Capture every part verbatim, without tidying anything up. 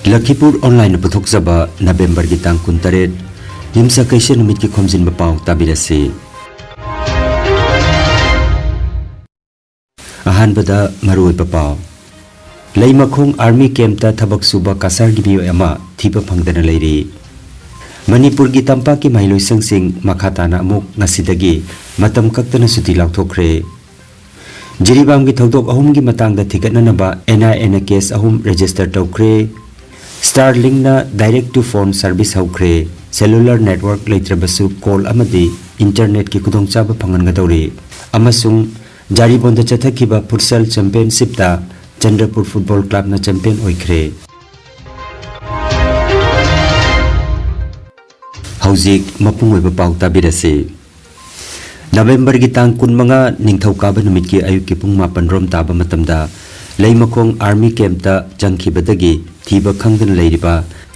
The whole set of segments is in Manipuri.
ꯂꯈꯤꯄꯨꯔ ꯑꯣꯟꯂꯥꯏꯟꯅ ꯄꯨꯊꯣꯛꯆꯕ ꯅꯕꯦꯝꯕꯔꯒꯤ ꯇꯥꯡ ꯀꯨꯟꯇꯔꯦꯠ, ꯌꯨꯝꯁꯀꯩꯁ ꯅꯨꯃꯤꯠꯀꯤ ꯈꯣꯝꯖꯤꯟꯕ ꯄꯥꯎ ꯇꯥꯕꯤꯔꯁꯤ꯫ ꯑꯍꯥꯟꯕꯗ ꯃꯔꯨꯑꯣꯏꯕ ꯄꯥꯎ꯫ ꯂꯩꯃꯈꯣꯡ ꯑꯥꯔꯃꯤ ꯀꯦꯝꯞꯇ ꯊꯕꯛ ꯁꯨꯕ ꯀꯁꯥꯔꯒꯤ ꯃꯤꯑꯣꯏ ꯑꯃ ꯊꯤꯕ ꯐꯪꯗꯅ ꯂꯩꯔꯤ꯫ ꯃꯅꯤꯄꯨꯔꯒꯤ ꯇꯝꯄꯥꯛꯀꯤ ꯃꯍꯩꯂꯣꯏꯁꯪꯁꯤꯡ ꯃꯈꯥ ꯇꯥꯅ ꯑꯃꯨꯛ ꯉꯁꯤꯗꯒꯤ ꯃꯇꯝ ꯀꯛꯇꯅ ꯁꯨꯇꯤ ꯂꯥꯎꯊꯣꯛꯈ꯭ꯔꯦ꯫ ꯖꯤꯔꯤꯕꯥꯝꯒꯤ ꯊꯧꯗꯣꯛ ꯑꯍꯨꯝꯒꯤ ꯃꯇꯥꯡꯗ ꯊꯤꯒꯠꯅꯅꯕ ꯑꯦꯟ ꯑꯥꯏ ꯑꯦꯅ ꯀꯦꯁ ꯑꯍꯨꯝ ꯔꯦꯖꯤꯁꯇꯔ ꯇꯧꯈ꯭ꯔꯦ꯫ ꯁ꯭ꯇꯥꯔꯂꯤꯡꯅ ꯗꯥꯏꯔꯦꯛ ꯇꯨ ꯐꯣꯟ ꯁꯔꯚꯤꯁ ꯍꯧꯈ꯭ꯔꯦ꯫ ꯁꯦꯂꯨꯂꯔ ꯅꯦꯠꯋꯥꯔꯛ ꯂꯩꯇ꯭ꯔꯕꯁꯨ ꯀꯣꯜ ꯑꯃꯗꯤ ꯏꯟꯇꯔꯅꯦꯠꯀꯤ ꯈꯨꯗꯣꯡꯆꯥꯕ ꯐꯪꯍꯟꯒꯗꯧꯔꯤ꯫ ꯑꯃꯁꯨꯡ ꯖꯥꯔꯤꯕꯣꯟꯗ ꯆꯠꯊꯈꯤꯕ ꯐꯨꯠꯁꯜ ꯆꯦꯝꯄꯤꯌꯟꯁꯤꯞꯇ ꯆꯟꯗ꯭ꯔꯄꯨꯔ ꯐꯨꯠꯕꯣꯜ ꯀ꯭ꯂꯕꯅ ꯆꯦꯝꯄꯤꯌꯟ ꯑꯣꯏꯈ꯭ꯔꯦ꯫ ꯍꯧꯖꯤꯛ ꯃꯄꯨꯡ ꯑꯣꯏꯕ ꯄꯥꯎ ꯇꯥꯕꯤꯔꯁꯤ꯫ ꯅꯕꯦꯝꯕꯔꯒꯤ ꯇꯥꯡ ꯀꯨꯟꯃꯉꯥ, ꯅꯤꯡꯊꯧꯀꯥꯕ ꯅꯨꯃꯤꯠꯀꯤ ꯑꯌꯨꯛꯀꯤ ꯄꯨꯡ ꯃꯥꯄꯟ ꯔꯣꯝ ꯇꯥꯕ ꯃꯇꯝꯗ ꯂꯩꯃꯈꯣꯡ ꯑꯥꯔꯃꯤ ꯀꯦꯝꯞꯇ ꯆꯪꯈꯤꯕꯗꯒꯤ ꯊꯤꯕ ꯈꯪꯗꯅ ꯂꯩꯔꯤꯕ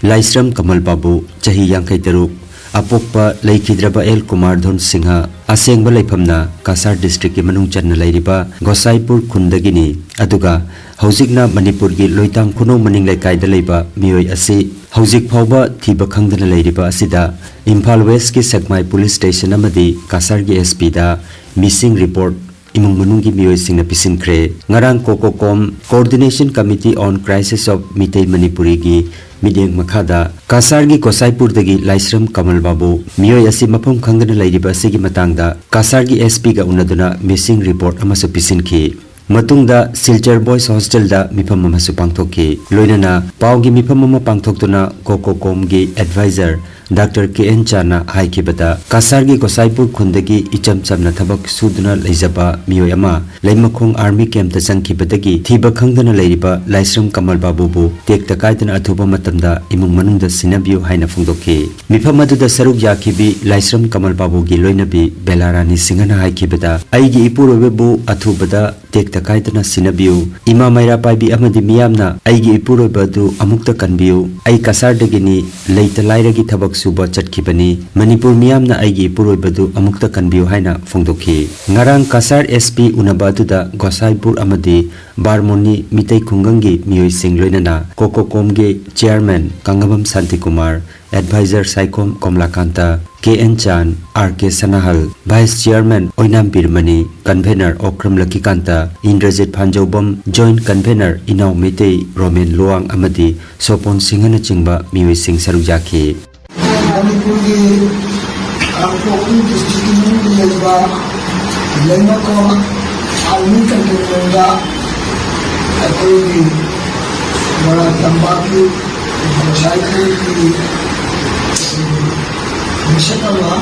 ꯂꯥꯏꯁ꯭ꯔꯝ ꯀꯃꯜ ꯕꯥꯕꯨ, ꯆꯍꯤ ꯌꯥꯡꯈꯩ ꯇꯔꯨꯛ, ꯑꯄꯣꯛꯄ ꯂꯩꯈꯤꯗ꯭ꯔꯕ ꯑꯦꯜ ꯀꯨꯃꯥꯔ ꯙꯣꯟ ꯁꯤꯡꯍ, ꯑꯁꯦꯡꯕ ꯂꯩꯐꯝꯅ ꯀꯁꯥꯔ ꯗꯤꯁꯇ꯭ꯔꯤꯛꯀꯤ ꯃꯅꯨꯡ ꯆꯟꯅ ꯂꯩꯔꯤꯕ ꯒꯣꯁꯥꯏꯄꯨꯔ ꯈꯨꯟꯗꯒꯤꯅꯤ꯫ ꯑꯗꯨꯒ ꯍꯧꯖꯤꯛꯅ ꯃꯅꯤꯄꯨꯔꯒꯤ ꯂꯣꯏꯇꯥꯡ ꯈꯨꯅꯧ ꯃꯅꯤꯡ ꯂꯩꯀꯥꯏꯗ ꯂꯩꯕ ꯃꯤꯑꯣꯏ ꯑꯁꯤ ꯍꯧꯖꯤꯛ ꯐꯥꯎꯕ ꯊꯤꯕ ꯈꯪꯗꯅ ꯂꯩꯔꯤꯕ ꯑꯁꯤꯗ ꯏꯝꯐꯥꯜ ꯋꯦꯁꯀꯤ ꯁꯦꯛꯃꯥꯏ ꯄꯨꯂꯤꯁ ꯁ꯭ꯇꯦꯁꯟ ꯑꯃꯗꯤ ꯀꯁꯥꯔꯒꯤ ꯑꯦꯁ ꯄꯤꯗ ꯃꯤꯁꯤꯡ ꯔꯤꯄꯣꯔꯠ ꯏꯃꯨꯡ ꯃꯅꯨꯡꯒꯤ ꯃꯤꯑꯣꯏꯁꯤꯡꯅ ꯄꯤꯁꯤꯟꯈ꯭ꯔꯦ꯫ ꯉꯔꯥꯡ ꯀꯣꯀꯣꯀꯣꯝ, Coordination Committee on Crisis of Meitei Manipuri ꯒꯤ ꯃꯤꯠꯌꯦꯡ ꯃꯈꯥꯗ ꯀꯁꯥꯔꯒꯤ ꯒꯣꯁꯥꯏꯄꯨꯔꯗꯒꯤ ꯂꯥꯏꯁ꯭ꯔꯝ ꯀꯃꯜ ꯕꯥꯕꯨ, ꯃꯤꯑꯣꯏ ꯑꯁꯤ ꯃꯐꯝ ꯈꯪꯗꯅ ꯂꯩꯔꯤꯕ ꯑꯁꯤꯒꯤ ꯃꯇꯥꯡꯗ ꯀꯁꯥꯔꯒꯤ ꯑꯦꯁ ꯄꯤꯒ ꯎꯅꯗꯨꯅ ꯃꯤꯁꯤꯡ ꯔꯤꯄꯣꯔꯠ ꯑꯃꯁꯨ ꯄꯤꯁꯤꯟꯈꯤ꯫ ꯃꯇꯨꯡꯗ ꯁꯤꯜꯆꯔ ꯕꯣꯏꯁ ꯍꯣꯁꯇꯦꯜꯗ ꯃꯤꯐꯝ ꯑꯃꯁꯨ ꯄꯥꯡꯊꯣꯛꯈꯤ꯫ ꯂꯣꯏꯅꯅ ꯄꯥꯎꯒꯤ ꯃꯤꯐꯝ ꯑꯃ ꯄꯥꯡꯊꯣꯛꯇꯨꯅ ꯀꯣꯀꯣꯀꯣꯝꯒꯤ ꯑꯦꯗꯚꯥꯏꯖꯔ ꯗꯥꯛꯇꯔ ꯀꯦ ꯑꯦꯟ ꯆꯥꯅ ꯍꯥꯏꯈꯤꯕꯗ, ꯀꯁꯥꯔꯒꯤ ꯒꯣꯁꯥꯏꯄꯨꯔ ꯈꯨꯟꯗꯒꯤ ꯏꯆꯝ ꯆꯝꯅ ꯊꯕꯛ ꯁꯨꯗꯨꯅ ꯂꯩꯖꯕ ꯃꯤꯑꯣꯏ ꯑꯃ ꯂꯩꯃꯈꯣꯡ ꯑꯥꯔꯃꯤ ꯀꯦꯝꯞꯇ ꯆꯪꯈꯤꯕꯗꯒꯤ ꯊꯤꯕ ꯈꯪꯗꯅ ꯂꯩꯔꯤꯕ ꯂꯥꯏꯁ꯭ꯔꯝ ꯀꯃꯜ ꯕꯥꯕꯨꯕꯨ ꯇꯦꯛꯇ ꯀꯥꯏꯗꯅ ꯑꯊꯨꯕ ꯃꯇꯝꯗ ꯏꯃꯨꯡ ꯃꯅꯨꯡꯗ ꯁꯤꯟꯅꯕꯤꯌꯨ ꯍꯥꯏꯅ ꯐꯣꯡꯗꯣꯛꯈꯤ꯫ ꯃꯤꯐꯝ ꯑꯗꯨꯗ ꯁꯔꯨꯛ ꯌꯥꯈꯤꯕꯤ ꯂꯥꯏꯁ꯭ꯔꯝ ꯀꯃꯜ ꯕꯥꯕꯨꯒꯤ ꯂꯣꯏꯅꯕꯤ ꯕꯦꯂꯥ ꯔꯥꯅꯤ ꯁꯤꯡꯍꯅ ꯍꯥꯏꯈꯤꯕꯗ, ꯑꯩꯒꯤ ꯏꯄꯨꯔꯣꯏꯕꯕꯨ ꯑꯊꯨꯕꯗ ꯇꯦꯛꯇ ꯀꯥꯏꯗꯅ ꯁꯤꯟꯅꯕꯤꯌꯨ꯫ ꯏꯃꯥ ꯃꯩꯔꯥ ꯄꯥꯏꯕꯤ ꯑꯃꯗꯤ ꯃꯤꯌꯥꯝꯅ ꯑꯩꯒꯤ ꯏꯄꯨꯔꯣꯏꯕ ꯑꯗꯨ ꯑꯃꯨꯛꯇ ꯀꯟꯕꯤꯌꯨ꯫ ꯑꯩ ꯀꯁꯥꯔꯗꯒꯤꯅꯤ, ꯂꯩꯇ ꯂꯥꯏꯔꯒꯤ ꯊꯕꯛ ꯁꯨꯕ ꯆꯠꯈꯤꯕꯅꯤ꯫ ꯃꯅꯤꯄꯨꯔ ꯃꯤꯌꯥꯝꯅ ꯑꯩꯒꯤ ꯏꯄꯨꯔꯣꯏꯕꯗꯨ ꯑꯃꯨꯛꯇ ꯀꯟꯕꯤꯌꯨ ꯍꯥꯏꯅ ꯐꯣꯡꯗꯣꯛꯈꯤ꯫ ꯉꯔꯥꯡ ꯀꯁꯥꯔ S P ꯎꯅꯕ ꯑꯗꯨꯗ ꯒꯣꯁꯥꯏꯄꯨꯔ ꯑꯃꯗꯤ ꯕꯥꯔꯃꯣꯅꯤ ꯃꯤꯇꯩ ꯈꯨꯡꯒꯪꯒꯤ ꯃꯤꯑꯣꯏꯁꯤꯡ ꯂꯣꯏꯅꯅ ꯀꯣꯀꯣꯀꯣꯝꯒꯤ chairman ꯀꯪꯒꯕꯝ Shantikumar, advisor Saikhom ꯀꯣꯝꯂꯥꯀꯥꯟꯇ, K N ꯆꯥꯟ, R K ꯁꯅꯥꯍꯜ, vice chairman ꯑꯣꯏꯅꯥꯝ ꯕꯤꯔꯃꯅꯤ, convener Okram ꯂꯛꯀꯤꯀꯥꯟꯇ, Indrajit ꯐꯥꯟꯖꯧꯕꯝ, joint convener ꯏꯅꯥꯎ ꯃꯩꯇꯩ ꯔꯣꯃꯦꯟ ꯂꯨꯋꯥꯡ ꯑꯃꯗꯤ ꯁꯣꯄꯣꯟ ꯁꯤꯡꯍꯅꯆꯤꯡꯕ ꯃꯤꯑꯣꯏꯁꯤꯡ ꯁꯔꯨꯛ ꯌꯥꯈꯤ꯫ ꯃꯅꯤꯄꯨꯔꯒꯤ ꯀꯥꯡꯄꯣꯛꯄꯤ district ꯃꯅꯨꯡꯗ ꯂꯩꯕ ꯂꯩꯃꯈꯣꯡ army cantonment ꯑꯩꯈꯣꯏꯒꯤ ꯃꯣꯏꯔꯥꯡ ꯇꯝꯄꯥꯛꯀꯤ ꯉꯁꯥꯏꯒꯤ ꯃꯤꯁꯛ ꯑꯃ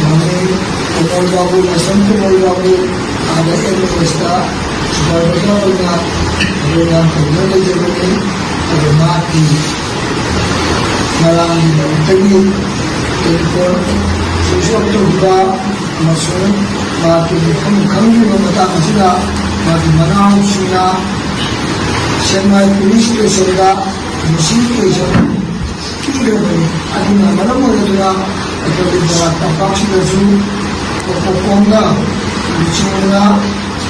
ꯃꯃꯤꯡ ꯀꯣꯃꯣꯜ ꯕꯥꯕꯨ, ꯂꯥꯏꯁ꯭ꯔꯝ ꯀꯣꯃꯣꯜ ꯕꯥꯕꯨ, ꯑꯥꯗ M L S ꯇ supervisor ꯑꯣꯏꯅ ꯄ꯭ꯔꯣꯒ꯭ꯔꯥꯝ ꯇꯧꯗꯨꯅ ꯂꯩꯖꯕꯅꯤ꯫ ꯑꯗꯨ ꯃꯍꯥꯛꯀꯤ ꯉꯔꯥꯡꯒꯤ ꯅꯨꯃꯤꯠꯇꯒꯤ telephone switch off ꯇꯧꯈꯤꯕ ꯑꯃꯁꯨꯡ ꯃꯍꯥꯛꯀꯤ ꯃꯐꯝ ꯈꯪꯗ꯭ꯔꯤꯕ ꯃꯇꯥꯡ ꯑꯁꯤꯗ ꯃꯍꯥꯛꯀꯤ ꯃꯅꯥꯎꯁꯤꯡꯅ ꯁꯦꯛꯃꯥꯏ police station ꯗ missing person ꯄꯤꯈ꯭ꯔꯕꯅꯤ꯫ ꯑꯗꯨꯅ ꯃꯔꯝ ꯑꯣꯏꯔꯗꯨꯅ ꯑꯩꯈꯣꯏꯒꯤ ꯃꯣꯏꯔꯥꯡ ꯇꯝꯄꯥꯛꯁꯤꯗꯁꯨ ꯀꯣꯀꯣꯀꯣꯝꯅ ꯂꯨꯆꯤꯡꯗꯨꯅ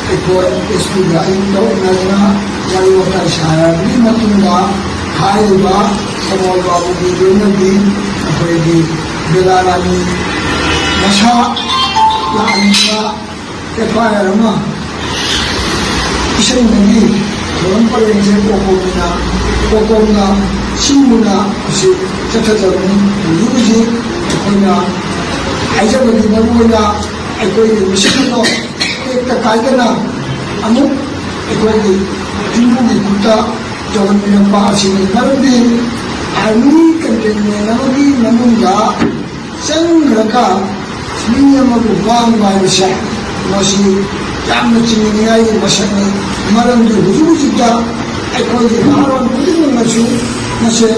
ꯑꯩꯈꯣꯏ S P ꯒ ꯑꯌꯨꯛꯇ ꯎꯅꯗꯨꯅ ꯋꯥꯔꯤ ꯋꯥꯇꯥꯏ ꯁꯥꯔꯕꯒꯤ ꯃꯇꯨꯡꯗ ꯍꯥꯏꯔꯤꯕ ꯀꯣꯃꯣꯜ ꯕꯥꯕꯨꯒꯤ ꯂꯣꯏꯅꯕꯤ ꯑꯩꯈꯣꯏꯒꯤ ꯕꯦꯂꯥ ꯔꯥꯅꯤ ꯃꯁꯥ ꯂꯥꯛꯍꯟꯕ F I R ꯑꯃ ꯄꯤꯁꯟꯕꯒꯤ ꯊꯧꯔꯝ ꯄꯔꯦꯡꯁꯦ ꯀꯣꯀꯣꯝꯅ, ꯀꯣꯀꯣꯝꯅ ꯁꯤꯟꯗꯨꯅ ꯑꯁꯤ ꯆꯠꯊꯖꯕꯅꯤ꯫ ꯍꯧꯖꯤꯛ ꯍꯧꯖꯤꯛ ꯑꯩꯈꯣꯏꯅ ꯍꯥꯏꯖꯕꯗꯤ ꯃꯔꯨꯑꯣꯏꯅ ꯑꯩꯈꯣꯏꯒꯤ mission ꯑꯗꯣ ꯇꯦꯛꯇ ꯀꯥꯏꯗꯅ ꯑꯃꯨꯛ ꯑꯩꯈꯣꯏꯒꯤ ꯌꯨꯝꯕꯨꯒꯤ ꯈꯨꯠꯇ ꯇꯧꯍꯟꯕꯤꯔꯛꯄ ꯑꯁꯤꯅꯤ꯫ ꯃꯔꯝꯗꯤ army cantonment ꯑꯃꯒꯤ ꯃꯅꯨꯡꯗ ꯆꯪꯈ꯭ꯔꯒ ꯃꯤ ꯑꯃꯕꯨ ꯃꯥꯡꯕ ꯍꯥꯏꯕꯁꯦ ꯃꯁꯤ ꯌꯥꯝꯅ ꯆꯤꯡꯅꯅꯤꯡꯉꯥꯏꯒꯤ ꯃꯁꯛꯅꯤ꯫ ꯃꯔꯝꯗꯤ ꯍꯧꯖꯤꯛ ꯍꯧꯖꯤꯛꯇ ꯑꯩꯈꯣꯏꯒꯤ ꯅꯍꯥꯔꯣꯜ ꯈꯨꯗꯤꯡꯃꯛꯅꯁꯨ ꯃꯁꯦ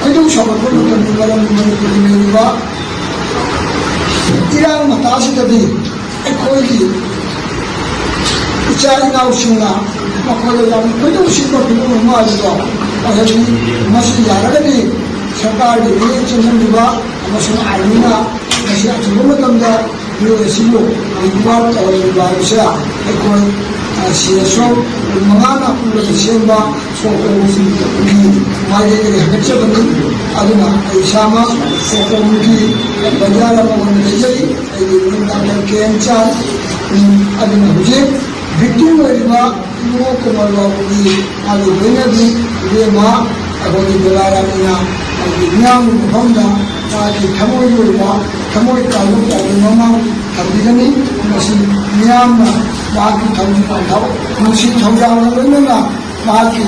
ꯈꯣꯏꯗꯧ ꯁꯥꯎꯒꯠꯄ ꯃꯇꯝꯗ ꯃꯔꯝꯗꯤ ꯃꯅꯤꯄꯨꯔꯗ ꯂꯩꯔꯤꯕ ꯏꯔꯥꯡ ꯃꯇꯥꯁꯤꯗꯗꯤ ꯑꯩꯈꯣꯏꯒꯤ ꯏꯆꯥ ꯏꯅꯥꯎꯁꯤꯡꯅ ꯃꯈꯣꯏꯗ ꯌꯥꯝ ꯈꯣꯏꯗꯧ ꯁꯤꯡꯕ ꯐꯤꯕꯝ ꯑꯃ ꯑꯗꯨꯗ ꯑꯣꯏꯍꯜꯂꯤ꯫ ꯃꯁꯤ ꯌꯥꯔꯒꯗꯤ ꯁꯔꯀꯥꯔꯒꯤ ꯃꯤꯠꯌꯦꯡ ꯆꯪꯍꯟꯕꯤꯕ ꯑꯃꯁꯨꯡ ꯑꯥꯏꯟꯅ ꯃꯁꯤ ꯑꯊꯨꯕ ꯃꯇꯝꯗ ꯃꯤꯑꯣꯏ ꯑꯁꯤꯕꯨ ꯔꯤꯀꯣꯚꯔ ꯇꯧꯍꯟꯕꯤꯕ ꯍꯥꯏꯕꯁꯦ ꯑꯩꯈꯣꯏ, ꯑ, ꯁꯤ ꯑꯦꯁ ꯑꯣ ꯃꯉꯥꯅ ꯄꯨꯟꯅ ꯁꯦꯝꯕ ꯁꯣꯛ ꯀꯣꯡꯒꯤ ꯃꯥꯏꯀꯩꯗꯒꯤ ꯍꯪꯒꯠꯆꯕꯅꯤ꯫ ꯑꯗꯨꯅ ꯑꯩ ꯏꯁꯥꯃꯛ ꯁꯣꯛ ꯀꯣꯡꯒꯤ ꯕꯖꯥꯔ ꯑꯃ ꯑꯣꯏꯅ ꯂꯩꯖꯩ꯫ ꯑꯩꯒꯤ ꯃꯤꯡ ꯗꯥꯛꯇꯔ ꯀꯦ ꯑꯦꯟ ꯆꯥꯟ꯫ ꯑꯗꯨꯅ ꯍꯧꯖꯤꯛ ꯚꯤꯛꯇꯤꯝ ꯑꯣꯏꯔꯤꯕ ꯏꯕꯨꯡꯉꯣ ꯀꯨꯃꯥꯔ ꯕꯥꯕꯨꯒꯤ ꯃꯥꯒꯤ ꯂꯣꯏꯅꯕꯤ ꯏꯕꯦꯝꯃ ꯑꯩꯈꯣꯏꯒꯤ ꯕꯦꯂꯥꯔꯥꯅꯤꯅ ꯃꯥꯒꯤ ꯃꯤꯌꯥꯝꯒꯤ ꯃꯐꯝꯗ ꯃꯥꯒꯤ ꯊꯃꯣꯏꯒꯤ ꯑꯣꯏꯕ ꯊꯃꯣꯏ ꯀꯥꯏꯕ ꯄꯥꯎꯗꯝ ꯑꯃ ꯊꯝꯕꯤꯒꯅꯤ꯫ ꯃꯁꯤ ꯃꯤꯌꯥꯝꯅ ꯃꯍꯥꯛꯀꯤ ꯊꯧ-, ꯊꯧ-, ꯅꯨꯡꯁꯤ ꯊꯧꯖꯥꯜꯒ ꯂꯣꯏꯅꯅ ꯃꯍꯥꯛꯀꯤ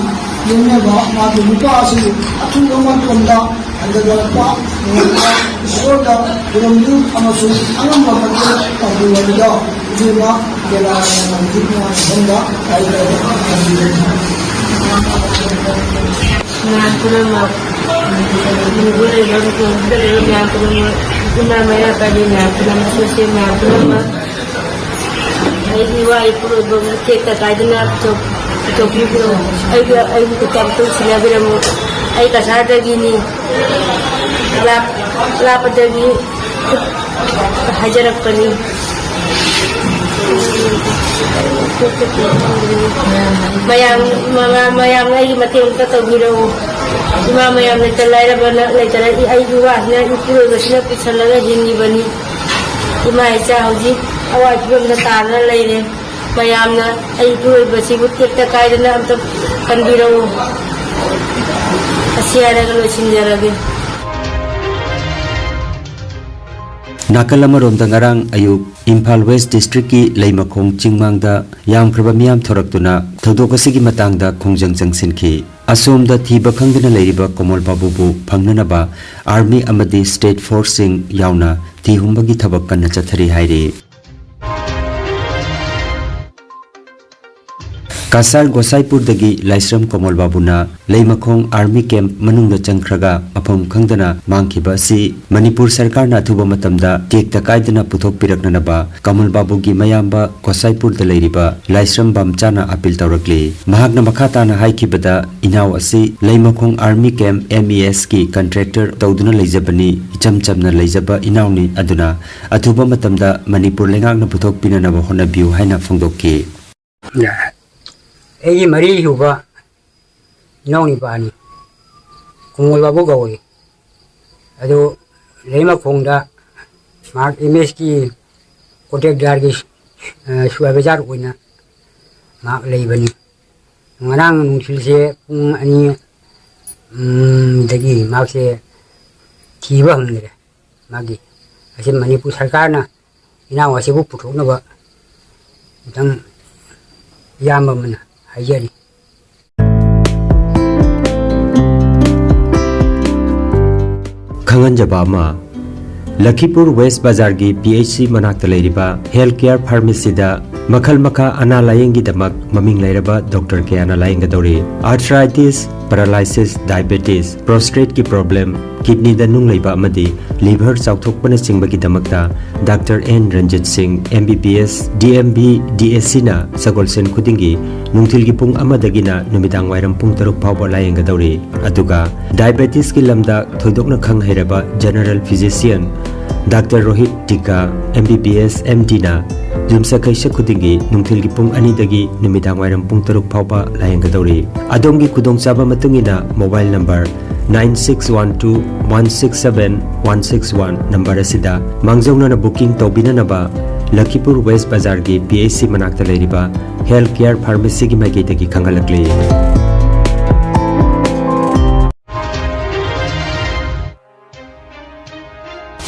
ꯂꯣꯏꯅꯕ ꯃꯥꯒꯤ ꯅꯨꯄꯥ ꯑꯁꯤ ꯑꯊꯨꯕ ꯃꯇꯝꯗ ꯍꯟꯖꯤꯜꯂꯛꯄ ꯉꯝꯕ ꯏꯁꯣꯔꯗ ꯈꯨꯔꯨꯝꯕꯤꯌꯨ ꯑꯃꯁꯨꯡ ꯑꯉꯝꯕ ꯃꯇꯦꯡ ꯄꯥꯡꯕꯤꯌꯨ ꯍꯥꯏꯕꯗꯣ ꯏꯕꯦꯝꯃ ꯕꯦꯂꯥꯔꯥꯅꯤꯅ ꯍꯧꯖꯤꯛ ꯃꯌꯥꯝ ꯃꯐꯝꯗ ꯍꯥꯏꯖꯔꯤ꯫ ꯃꯌꯥꯝ ꯄꯨꯝꯅꯃꯛ, ꯃꯅꯤꯄꯨꯔꯗ ꯂꯩꯕ, ꯃꯄꯥꯟꯗ ꯂꯩꯕ ꯃꯌꯥꯝ ꯄꯨꯝꯅꯃꯛ, ꯏꯃꯥ ꯃꯩꯔꯥ ꯄꯥꯏꯕꯤ ꯃꯌꯥꯝ ꯄꯨꯝꯅꯃꯛ, ꯁꯣꯁꯦꯜ ꯃꯌꯥꯝ ꯄꯨꯝꯅꯃꯛ, ꯑꯩꯒꯤ ꯏꯋꯥ ꯏꯄꯨꯔꯣꯏꯕꯕꯨ ꯇꯦꯛꯇ ꯀꯥꯏꯗꯅ ꯄꯨꯊꯣꯛ-, ꯄꯨꯊꯣꯛꯄꯤꯈ꯭ꯔꯣ꯫ ꯑꯩꯒ, ꯑꯩꯕꯨ ꯈꯨꯠꯇ ꯑꯃꯨꯛꯇꯪ ꯁꯤꯟꯅꯕꯤꯔꯝꯃꯨ꯫ ꯑꯩ ꯀꯁꯥꯔꯗꯒꯤꯅꯤ, ꯂꯥꯞ-, ꯂꯥꯞꯄꯗꯒꯤ ꯍꯥꯏꯖꯔꯛꯄꯅꯤ꯫ ꯃꯌꯥꯝ, ꯃꯃꯥ, ꯃꯌꯥꯝꯅ ꯑꯩꯒꯤ ꯃꯇꯦꯡ ꯑꯝꯇ ꯇꯧꯕꯤꯔꯛꯎ꯫ ꯏꯃꯥ ꯃꯌꯥꯝ ꯂꯩꯇ ꯂꯥꯏꯔꯕꯅ, ꯂꯩꯇꯅ ꯑꯩꯒꯤ ꯏꯋꯥꯁꯤꯅ ꯏꯄꯨꯔꯣꯏꯕꯁꯤꯅ ꯄꯨꯁꯜꯂꯒ ꯍꯤꯡꯉꯤꯕꯅꯤ꯫ ꯏꯃꯥ ꯏꯆꯥ ꯍꯧꯖꯤꯛ ꯑꯋꯥ ꯐꯤꯕꯝꯗ ꯇꯥꯗꯨꯅ ꯂꯩꯔꯦ꯫ ꯃꯌꯥꯝꯅ ꯑꯩ ꯏꯄꯨꯔꯣꯏꯕꯁꯤꯕꯨ ꯇꯦꯛꯇ ꯀꯥꯏꯗꯅ ꯑꯝꯇ ꯀꯟꯕꯤꯔꯛꯎ꯫ ꯑꯁꯤ ꯍꯥꯏꯔꯒ ꯂꯣꯏꯁꯤꯟꯖꯔꯒꯦ꯫ ꯅꯥꯀꯜ ꯑꯃꯔꯣꯝꯗ, ꯉꯔꯥꯡ ꯑꯌꯨꯛ ꯏꯝꯐꯥꯜ ꯋꯦꯁ ꯗꯤꯁꯇ꯭ꯔꯤꯛꯀꯤ ꯂꯩꯃꯈꯣꯡ ꯆꯤꯡꯃꯥꯡꯗ ꯌꯥꯝꯈ꯭ꯔꯕ ꯃꯤꯌꯥꯝ ꯊꯣꯔꯛꯇꯨꯅ ꯊꯧꯗꯣꯛ ꯑꯁꯤꯒꯤ ꯃꯇꯥꯡꯗ ꯈꯣꯡꯖꯪ ꯆꯪꯁꯤꯟꯈꯤ꯫ ꯑꯁꯣꯝꯗ ꯊꯤꯕ ꯈꯪꯗꯅ ꯂꯩꯔꯤꯕ ꯀꯣꯃꯣꯜ ꯕꯥꯕꯨꯕꯨ ꯐꯪꯅꯅꯕ ꯑꯥꯔꯃꯤ ꯑꯃꯗꯤ ꯁ꯭ꯇꯦꯠ ꯐꯣꯔꯁꯁꯤꯡ ꯌꯥꯎꯅ ꯊꯤ ꯍꯨꯝꯕꯒꯤ ꯊꯕꯛ ꯀꯟꯅ ꯆꯠꯊꯔꯤ ꯍꯥꯏꯔꯤ꯫ ꯀꯁꯥꯔ ꯒꯣꯁꯥꯏꯄꯨꯔꯗꯒꯤ ꯂꯥꯏꯁ꯭ꯔꯝ ꯀꯃꯜ ꯕꯥꯕꯨꯅ ꯂꯩꯃꯈꯣꯡ ꯑꯥꯔꯃꯤ ꯀꯦꯝꯞ ꯃꯅꯨꯡꯗ ꯆꯪꯈ꯭ꯔꯒ ꯃꯐꯝ ꯈꯪꯗꯅ ꯃꯥꯡꯈꯤꯕ ꯑꯁꯤ ꯃꯅꯤꯄꯨꯔ ꯁꯔꯀꯥꯔꯅ ꯑꯊꯨꯕ ꯃꯇꯝꯗ ꯇꯦꯛꯇ ꯀꯥꯏꯗꯅ ꯄꯨꯊꯣꯛꯄꯤꯔꯛꯅꯅꯕ ꯀꯃꯜ ꯕꯥꯕꯨꯒꯤ ꯃꯌꯥꯝꯕ ꯒꯣꯁꯥꯏꯄꯨꯔꯗ ꯂꯩꯔꯤꯕ ꯂꯥꯏꯁ꯭ꯔꯝ ꯕꯥꯝꯆꯥꯅ ꯑꯄꯤꯜ ꯇꯧꯔꯛꯂꯤ꯫ ꯃꯍꯥꯛꯅ ꯃꯈꯥ ꯇꯥꯅ ꯍꯥꯏꯈꯤꯕꯗ, ꯏꯅꯥꯎ ꯑꯁꯤ ꯂꯩꯃꯈꯣꯡ ꯑꯥꯔꯃꯤ ꯀꯦꯝꯞ ꯑꯦꯝ ꯏ ꯑꯦꯁꯀꯤ ꯀꯟꯇ꯭ꯔꯦꯛꯇꯔ ꯇꯧꯗꯨꯅ ꯂꯩꯖꯕꯅꯤ꯫ ꯏꯆꯝ ꯆꯝꯅ ꯂꯩꯖꯕ ꯏꯅꯥꯎꯅꯤ꯫ ꯑꯗꯨꯅ ꯑꯊꯨꯕ ꯃꯇꯝꯗ ꯃꯅꯤꯄꯨꯔ ꯂꯩꯉꯥꯛꯅ ꯄꯨꯊꯣꯛꯄꯤꯅꯅꯕ ꯍꯣꯠꯅꯕꯤꯌꯨ ꯍꯥꯏꯅ ꯐꯣꯡꯗꯣꯛꯈꯤ꯫ ꯑꯩꯒꯤ ꯃꯔꯤꯁꯨꯕ ꯏꯅꯥꯎ ꯅꯤꯄꯥꯅꯤ, ꯀꯨꯃꯣꯜ ꯕꯥꯕꯨ ꯀꯧꯏ꯫ ꯑꯗꯨ ꯂꯩꯃꯈꯣꯡꯗ ꯃꯍꯥꯛ ꯑꯦꯝ ꯑꯦꯁꯀꯤ ꯀꯣꯟꯇ꯭ꯔꯦꯛꯇꯔꯒꯤ, ꯑ, ꯁꯨꯄꯔꯚꯥꯏꯖꯔ ꯑꯣꯏꯅ ꯃꯍꯥꯛ ꯂꯩꯕꯅꯤ꯫ ꯉꯔꯥꯡ ꯅꯨꯡꯊꯤꯜꯁꯦ ꯄꯨꯡ ꯑꯅꯤ, ꯎꯝ, ꯗꯒꯤ ꯃꯍꯥꯛꯁꯦ ꯊꯤꯕ ꯐꯪꯗ꯭ꯔꯦ꯫ ꯃꯥꯒꯤ ꯑꯁꯤ ꯃꯅꯤꯄꯨꯔ ꯁꯔꯀꯥꯔꯅ ꯏꯅꯥꯎ ꯑꯁꯤꯕꯨ ꯄꯨꯊꯣꯛꯅꯕ ꯑꯝꯇꯪ ꯏꯌꯥꯝꯕ ꯑꯃꯅ ꯍꯥꯏꯖꯔꯤ꯫ ꯈꯪꯍꯟꯖꯕ ꯑꯃ, ꯂꯈꯤꯄꯨꯔ ꯋꯦꯁ ꯕꯖꯥꯔꯒꯤ ꯄꯤ ꯑꯩꯆ ꯁꯤ ꯃꯅꯥꯛꯇ ꯂꯩꯔꯤꯕ ꯍꯦꯜꯊ ꯀꯦꯌꯔ ꯐꯥꯔꯃꯥꯁꯤꯗ ꯃꯈꯜ ꯃꯈꯥ ꯑꯅꯥ ꯂꯥꯌꯦꯡꯒꯤꯗꯃꯛ ꯃꯃꯤꯡ ꯂꯩꯔꯕ ꯗꯣꯛꯇꯔ ꯀꯌꯥꯅ ꯂꯥꯌꯦꯡꯒꯗꯧꯔꯤ꯫ ꯑꯥꯔꯊ꯭ꯔꯥꯏꯇꯤꯁ, ꯄꯦꯔꯥꯂꯥꯏꯁꯤꯁ, ꯗꯥꯏꯕꯦꯇꯤꯁ, ꯄ꯭ꯔꯣꯁꯇꯦꯠꯀꯤ ꯄ꯭ꯔꯣꯕ꯭ꯂꯦꯝ, ꯀꯤꯗꯅꯤꯗ ꯅꯨꯡ ꯂꯩꯕ ꯑꯃꯗꯤ ꯂꯤꯚꯔ ꯆꯥꯎꯊꯣꯛꯄꯅꯆꯤꯡꯕꯒꯤꯗꯃꯛꯇ doctor N Ranjit Singh, M B B S, D M B, D S ꯁꯤꯅ ꯁꯒꯣꯜꯁꯦꯟ ꯈꯨꯗꯤꯡꯒꯤ ꯅꯨꯡꯊꯤꯜꯒꯤ ꯄꯨꯡ ꯑꯃꯗꯒꯤꯅ ꯅꯨꯃꯤꯗꯥꯡ ꯋꯥꯏꯔꯝ ꯄꯨꯡ ꯇꯔꯨꯛ ꯐꯥꯎꯕ ꯂꯥꯌꯦꯡꯒꯗꯧꯔꯤ꯫ ꯑꯗꯨꯒ ꯗꯥꯏꯕꯦꯇꯤꯁꯀꯤ ꯂꯝꯗ ꯊꯣꯏꯗꯣꯛꯅ ꯈꯪ ꯍꯩꯔꯕ ꯖꯦꯅꯔꯦꯜ ꯐꯤꯖꯤꯁꯤꯌꯟ ꯗꯥꯛꯇꯔ ꯔꯣꯍꯤꯠ ꯇꯤꯀꯥ, ꯑꯦꯝ ꯕꯤ ꯕꯤ ꯑꯦꯁ, ꯑꯦꯝ ꯗꯤꯅ ꯌꯨꯝꯁꯀꯩꯁ ꯈꯨꯗꯤꯡꯒꯤ ꯅꯨꯡꯊꯤꯜꯒꯤ ꯄꯨꯡ ꯑꯅꯤꯗꯒꯤ ꯅꯨꯃꯤꯗꯥꯡ ꯋꯥꯏꯔꯝ ꯄꯨꯡ ꯇꯔꯨꯛ ꯐꯥꯎꯕ ꯂꯥꯌꯦꯡꯒꯗꯧꯔꯤ꯫ ꯑꯗꯣꯝꯒꯤ ꯈꯨꯗꯣꯡꯆꯥꯕ ꯃꯇꯨꯡ ꯏꯟꯅ mobile number nine six one two one six seven one six one number ꯑꯁꯤꯗ ꯃꯥꯡꯖꯧꯅꯅ ꯕꯨꯀꯤꯡ ꯇꯧꯕꯤꯅꯅꯕ ꯂꯈꯤꯄꯨꯔ ꯋꯦꯁ ꯕꯖꯥꯔꯒꯤ ꯄꯤ ꯑꯩꯆ ꯁꯤ ꯃꯅꯥꯛꯇ ꯂꯩꯔꯤꯕ ꯍꯦꯜꯊ ꯀꯦꯌꯔ ꯐꯥꯔꯃꯥꯁꯤꯒꯤ ꯃꯥꯏꯀꯩꯗꯒꯤ ꯈꯪꯍꯜꯂꯛꯂꯤ꯫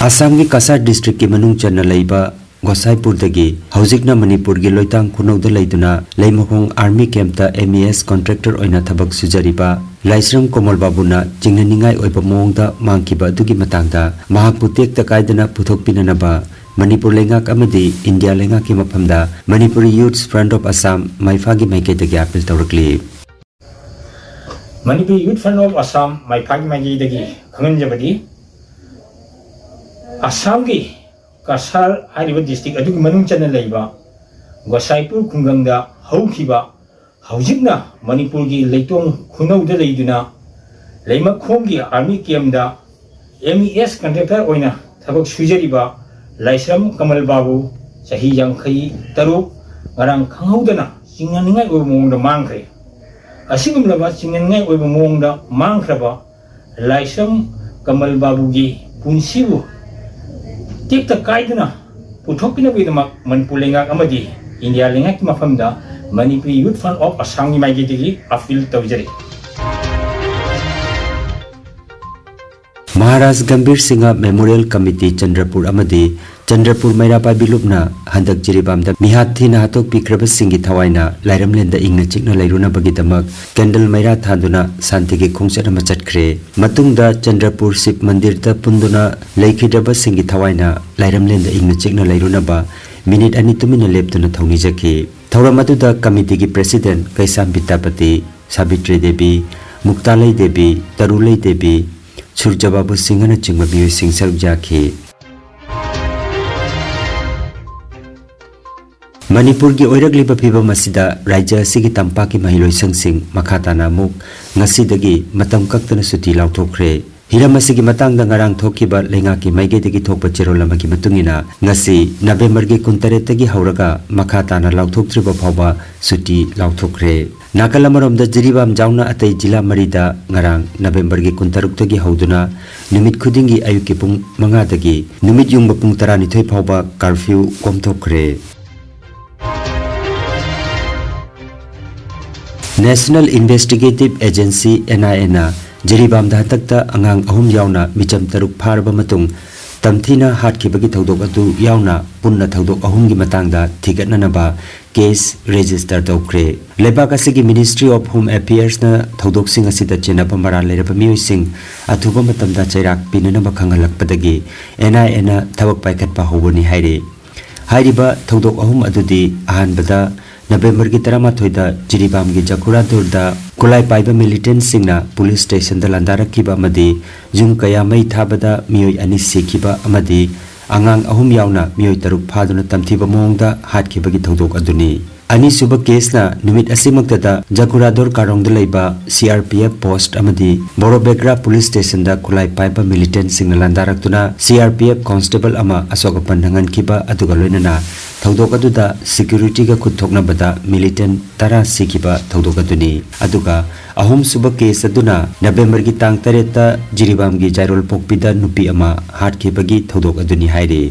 ꯑꯁꯥꯝꯒꯤ ꯀꯁꯥꯔ ꯗꯤꯁꯇ꯭ꯔꯤꯛꯀꯤ ꯃꯅꯨꯡ ꯆꯟꯅ ꯂꯩꯕ ꯒꯣꯁꯥꯏꯄꯨꯔꯗꯒꯤ ꯍꯧꯖꯤꯛꯅ ꯃꯅꯤꯄꯨꯔꯒꯤ ꯂꯣꯏꯇꯥꯡ ꯈꯨꯅꯧꯗ ꯂꯩꯗꯨꯅ ꯂꯩꯃꯈꯣꯡ ꯑꯥꯔꯃꯤ ꯀꯦꯝꯞꯇ ꯑꯦꯝ ꯏ ꯑꯦꯁ ꯀꯣꯟꯇ꯭ꯔꯦꯛꯇꯔ ꯑꯣꯏꯅ ꯊꯕꯛ ꯁꯨꯖꯔꯤꯕ ꯂꯥꯏꯁ꯭ꯔꯝ ꯀꯣꯃꯜ ꯕꯥꯕꯨꯅ ꯆꯤꯡꯅꯅꯤꯡꯉꯥꯏ ꯑꯣꯏꯕ ꯃꯑꯣꯡꯗ ꯃꯥꯡꯈꯤꯕ ꯑꯗꯨꯒꯤ ꯃꯇꯥꯡꯗ ꯃꯍꯥꯛꯄꯨ ꯇꯦꯛꯇ ꯀꯥꯏꯗꯅ ꯄꯨꯊꯣꯛꯄꯤꯅꯅꯕ ꯃꯅꯤꯄꯨꯔ ꯂꯩꯉꯥꯛ ꯑꯃꯗꯤ ꯏꯟꯗꯤꯌꯥ ꯂꯩꯉꯥꯛꯀꯤ ꯃꯐꯝꯗ Manipuri Youth Front of Assam ꯃꯥꯏꯐꯥꯒꯤ ꯃꯥꯏꯀꯩꯗꯒꯤ ꯑꯥꯄꯤꯜ ꯇꯧꯔꯛꯂꯤ꯫ Manipuri Youth Front of Assam ꯃꯥꯏꯐꯥꯒꯤ ꯃꯥꯏꯀꯩꯗꯒꯤ ꯈꯪꯍꯟꯖꯕꯗꯤ, ꯑꯁꯥꯝꯒꯤ ꯀꯁꯥꯔ ꯍꯥꯏꯔꯤꯕ ꯗꯤꯁꯇ꯭ꯔꯤꯛ ꯑꯗꯨꯒꯤ ꯃꯅꯨꯡ ꯆꯟꯅ ꯂꯩꯕ ꯒꯣꯁꯥꯏꯄꯨꯔ ꯈꯨꯡꯒꯪꯗ ꯍꯧꯈꯤꯕ, ꯍꯧꯖꯤꯛꯅ ꯃꯅꯤꯄꯨꯔꯒꯤ ꯂꯩꯇꯣꯡ ꯈꯨꯅꯧꯗ ꯂꯩꯗꯨꯅ ꯂꯩꯃꯈꯣꯡꯒꯤ ꯑꯥꯔꯃꯤ ꯀꯦꯝꯗ ꯑꯦꯝ ꯏ ꯑꯦꯁ ꯀꯟꯇ꯭ꯔꯦꯛꯇꯔ ꯑꯣꯏꯅ ꯊꯕꯛ ꯁꯨꯖꯔꯤꯕ ꯂꯥꯏꯁ꯭ꯔꯝ ꯀꯃꯜ ꯕꯥꯕꯨ, ꯆꯍꯤ ꯌꯥꯡꯈꯩ ꯇꯔꯨꯛ, ꯉꯔꯥꯡ ꯈꯪꯍꯧꯗꯅ ꯆꯤꯡꯅꯅꯤꯡꯉꯥꯏ ꯑꯣꯏꯕ ꯃꯑꯣꯡꯗ ꯃꯥꯡꯈ꯭ꯔꯦ꯫ ꯑꯁꯤꯒꯨꯝꯂꯕ ꯆꯤꯡꯅꯅꯤꯡꯉꯥꯏ ꯑꯣꯏꯕ ꯃꯑꯣꯡꯗ ꯃꯥꯡꯈ꯭ꯔꯕ ꯂꯥꯏꯁ꯭ꯔꯝ ꯀꯃꯜ ꯕꯥꯕꯨꯒꯤ ꯄꯨꯟꯁꯤꯕꯨ ꯇꯦꯛꯇ ꯀꯥꯏꯗꯅ ꯄꯨꯊꯣꯛꯄꯤꯅꯕꯒꯤꯗꯃꯛ ꯃꯅꯤꯄꯨꯔ ꯂꯩꯉꯥꯛ ꯑꯃꯗꯤ ꯏꯟꯗꯤꯌꯥ ꯂꯩꯉꯥꯛꯀꯤ ꯃꯐꯝꯗ Manipuri Youth Front of Assamꯒꯤ ꯃꯥꯏꯀꯩꯗꯒꯤ ꯑꯥꯄꯤꯜ ꯇꯧꯖꯔꯤ꯫ ꯃꯍꯥꯔꯥꯖ ꯒꯝꯚꯤꯔ ꯁꯤꯡꯍ ꯃꯦꯃꯣꯔꯤꯌꯦꯜ ꯀꯃꯤꯇꯤ ꯆꯟꯗ꯭ꯔꯄꯨꯔ ꯑꯃꯗꯤ ꯆꯟꯗ꯭ꯔꯄꯨꯔ ꯃꯩꯔꯥ ꯄꯥꯏꯕꯤ ꯂꯨꯞꯅ ꯍꯟꯗꯛ ꯖꯤꯔꯤꯕꯥꯝꯗ ꯃꯤꯍꯥꯠ ꯊꯤꯅ ꯍꯥꯠꯇꯣꯛꯄꯤꯈ꯭ꯔꯕꯁꯤꯡꯒꯤ ꯊꯋꯥꯏꯅ ꯂꯥꯏꯔꯝꯂꯦꯟꯗ ꯏꯪꯅ ꯆꯤꯛꯅ ꯂꯩꯔꯨꯅꯕꯒꯤꯗꯃꯛ ꯀꯦꯟꯗꯜ ꯃꯩꯔꯥ ꯊꯥꯟꯗꯨꯅ ꯁꯥꯟꯇꯤꯒꯤ ꯈꯣꯡꯆꯠ ꯑꯃ ꯆꯠꯈ꯭ꯔꯦ꯫ ꯃꯇꯨꯡꯗ ꯆꯟꯗ꯭ꯔꯄꯨꯔ ꯁꯤꯕ ꯃꯟꯗꯤꯔꯗ ꯄꯨꯟꯗꯨꯅ ꯂꯩꯈꯤꯗ꯭ꯔꯕꯁꯤꯡꯒꯤ ꯊꯋꯥꯏꯅ ꯂꯥꯏꯔꯝꯂꯦꯟꯗ ꯏꯪꯅ ꯆꯤꯛꯅ ꯂꯩꯔꯨꯅꯕ ꯃꯤꯅꯤꯠ ꯑꯅꯤ ꯇꯨꯃꯤꯟꯅ ꯂꯦꯞꯇꯨꯅ ꯊꯧꯅꯤꯖꯈꯤ꯫ ꯊꯧꯔꯝ ꯑꯗꯨꯗ ꯀꯃꯤꯇꯤꯒꯤ ꯄ꯭ꯔꯦꯁꯤꯗꯦꯟꯠ ꯀꯩꯁꯥꯝ ꯕꯤꯗ꯭ꯌꯥꯄꯇꯤ, ꯁꯥꯕꯤꯇ꯭ꯔꯤ ꯗꯦꯕꯤ, ꯃꯨꯛꯇꯥꯂꯩ ꯗꯦꯕꯤ, ꯇꯔꯨꯂꯩ ꯗꯦꯕꯤ, ꯁꯨꯔꯖꯕꯥꯕꯨ ꯁꯤꯡꯍꯅꯆꯤꯡꯕ ꯃꯤꯑꯣꯏꯁꯤꯡ ꯁꯔꯨꯛ ꯌꯥꯈꯤ꯫ ꯃꯅꯤꯄꯨꯔꯒꯤ ꯑꯣꯏꯔꯛꯂꯤꯕ ꯐꯤꯚꯝ ꯑꯁꯤꯗ ꯔꯥꯖ꯭ꯌ ꯑꯁꯤꯒꯤ ꯇꯝꯄꯥꯛꯀꯤ ꯃꯍꯩꯂꯣꯏꯁꯪꯁꯤꯡ ꯃꯈꯥ ꯇꯥꯅ ꯑꯃꯨꯛ ꯉꯁꯤꯗꯒꯤ ꯃꯇꯝ ꯀꯛꯇꯅ ꯁꯨꯇꯤ ꯂꯥꯎꯊꯣꯛꯈ꯭ꯔꯦ꯫ ꯍꯤꯔꯝ ꯑꯁꯤꯒꯤ ꯃꯇꯥꯡꯗ ꯉꯔꯥꯡ ꯊꯣꯛꯈꯤꯕ ꯂꯩꯉꯥꯛꯀꯤ ꯃꯥꯏꯀꯩꯗꯒꯤ ꯊꯣꯛꯄ ꯆꯦꯔꯣꯜ ꯑꯃꯒꯤ ꯃꯇꯨꯡ ꯏꯟꯅ, ꯉꯁꯤ ꯅꯕꯦꯝꯕꯔꯒꯤ ꯀꯨꯟꯇꯔꯦꯠꯇꯒꯤ ꯍꯧꯔꯒ ꯃꯈꯥ ꯇꯥꯅ ꯂꯥꯎꯊꯣꯛꯇ꯭ꯔꯤꯕ ꯐꯥꯎꯕ ꯁꯨꯇꯤ ꯂꯥꯎꯊꯣꯛꯈ꯭ꯔꯦ꯫ ꯅꯥꯀꯜ ꯑꯃꯔꯣꯝꯗ, ꯖꯤꯔꯤꯕꯥꯝ ꯌꯥꯎꯅ ꯑꯇꯩ ꯖꯤꯂꯥ ꯃꯔꯤꯗ ꯉꯔꯥꯡ ꯅꯕꯦꯝꯕꯔꯒꯤ ꯀꯨꯟꯇꯔꯨꯛꯇꯒꯤ ꯍꯧꯗꯨꯅ ꯅꯨꯃꯤꯠ ꯈꯨꯗꯤꯡꯒꯤ ꯑꯌꯨꯛꯀꯤ ꯄꯨꯡ ꯃꯉꯥꯗꯒꯤ ꯅꯨꯃꯤꯠ ꯌꯨꯡꯕ ꯄꯨꯡ ꯇꯔꯥꯅꯤꯊꯣꯏ ꯐꯥꯎꯕ ꯀꯥꯔꯐ꯭ꯌꯨ ꯀꯣꯝꯊꯣꯛꯈ꯭ꯔꯦ꯫ National Investigative Agency, NIAꯅ ꯖꯤꯔꯤꯕꯥꯝꯗ ꯍꯟꯗꯛꯇ ꯑꯉꯥꯡ ꯑꯍꯨꯝ ꯌꯥꯎꯅ ꯃꯤꯆꯝ ꯇꯔꯨꯛ ꯐꯥꯔꯕ ꯃꯇꯨꯡ, ꯇꯝꯊꯤꯅ ꯍꯥꯠꯈꯤꯕꯒꯤ ꯊꯧꯗꯣꯛ ꯑꯗꯨ ꯌꯥꯎꯅ ꯄꯨꯟꯅ ꯊꯧꯗꯣꯛ ꯑꯍꯨꯝꯒꯤ ꯃꯇꯥꯡꯗ ꯊꯤꯒꯠꯅꯅꯕ case register ꯇꯧꯈ꯭ꯔꯦ꯫ ꯂꯩꯕꯥꯛ ꯑꯁꯤꯒꯤ Ministry of Home Affairsꯅ ꯊꯧꯗꯣꯛꯁꯤꯡ ꯑꯁꯤꯗ ꯆꯦꯟꯅꯕ ꯃꯔꯥꯜ ꯂꯩꯔꯕ ꯃꯤꯑꯣꯏꯁꯤꯡ ꯑꯊꯨꯕ ꯃꯇꯝꯗ ꯆꯩꯔꯥꯛ ꯄꯤꯅꯅꯕ ꯈꯪꯍꯜꯂꯛꯄꯗꯒꯤ NIAꯅ ꯊꯕꯛ ꯄꯥꯏꯈꯠꯄ ꯍꯧꯕꯅꯤ ꯍꯥꯏꯔꯤ꯫ ꯍꯥꯏꯔꯤꯕ ꯊꯧꯗꯣꯛ ꯑꯍꯨꯝ ꯑꯗꯨꯗꯤ, ꯑꯍꯥꯟꯕꯗ, ꯅꯕꯦꯝꯕꯔꯒꯤ ꯇꯔꯥꯃꯥꯊꯣꯏꯗ ꯖꯤꯔꯤꯕꯥꯝꯒꯤ ꯖꯈꯨꯔꯥꯗꯨꯔꯗ ꯈꯨꯠꯂꯥꯏ ꯄꯥꯏꯕ militantꯁꯤꯡꯅ police stationꯗ ꯂꯥꯟꯗꯥꯔꯛꯈꯤꯕ ꯑꯃꯗꯤ ꯌꯨꯝ ꯀꯌꯥ ꯃꯩ ꯊꯥꯕꯗ ꯃꯤꯑꯣꯏ ꯑꯅꯤ ꯁꯤꯈꯤꯕ ꯑꯃꯗꯤ ꯑꯉꯥꯡ ꯑꯍꯨꯝ ꯌꯥꯎꯅ ꯃꯤꯑꯣꯏ ꯇꯔꯨꯛ ꯐꯥꯗꯨꯅ ꯇꯝꯊꯤꯕ ꯃꯑꯣꯡꯗ ꯍꯥꯠꯈꯤꯕꯒꯤ ꯊꯧꯗꯣꯛ ꯑꯗꯨꯅꯤ꯫ ꯑꯅꯤꯁꯨꯕ caseꯅ ꯅꯨꯃꯤꯠ ꯑꯁꯤꯃꯛꯇꯗ ꯖꯈꯨꯔꯥꯗꯣꯔ ꯀꯥꯔꯣꯡꯗ ꯂꯩꯕ CRPF post ꯑꯃꯗꯤ ꯕꯣꯔꯣꯕꯦꯒ꯭ꯔꯥ police stationꯗ ꯈꯨꯠꯂꯥꯏ ꯄꯥꯏꯕ militantꯁꯤꯡꯅ ꯂꯥꯟꯗꯥꯔꯛꯇꯨꯅ CRPF constable ꯑꯃ ꯑꯁꯣꯛ ꯑꯄꯟ ꯅꯪꯍꯟꯈꯤꯕ ꯑꯗꯨꯒ ꯂꯣꯏꯅꯅ ꯊꯧꯗꯣꯛ ꯑꯗꯨꯗ securityꯒ ꯈꯨꯠ ꯊꯣꯛꯅꯕꯗ militant ꯇꯔꯥ ꯁꯤꯈꯤꯕ ꯊꯧꯗꯣꯛ ꯑꯗꯨꯅꯤ꯫ ꯑꯗꯨꯒ ꯑꯍꯨꯝꯁꯨꯕ case ꯑꯗꯨꯅ ꯅꯕꯦꯝꯕꯔꯒꯤ ꯇꯥꯡ ꯇꯔꯦꯠꯇ ꯖꯤꯔꯤꯕꯥꯝꯒꯤ ꯖꯥꯏꯔꯣꯜꯄꯣꯛꯄꯤꯗ ꯅꯨꯄꯤ ꯑꯃ ꯍꯥꯠꯈꯤꯕꯒꯤ ꯊꯧꯗꯣꯛ ꯑꯗꯨꯅꯤ ꯍꯥꯏꯔꯤ꯫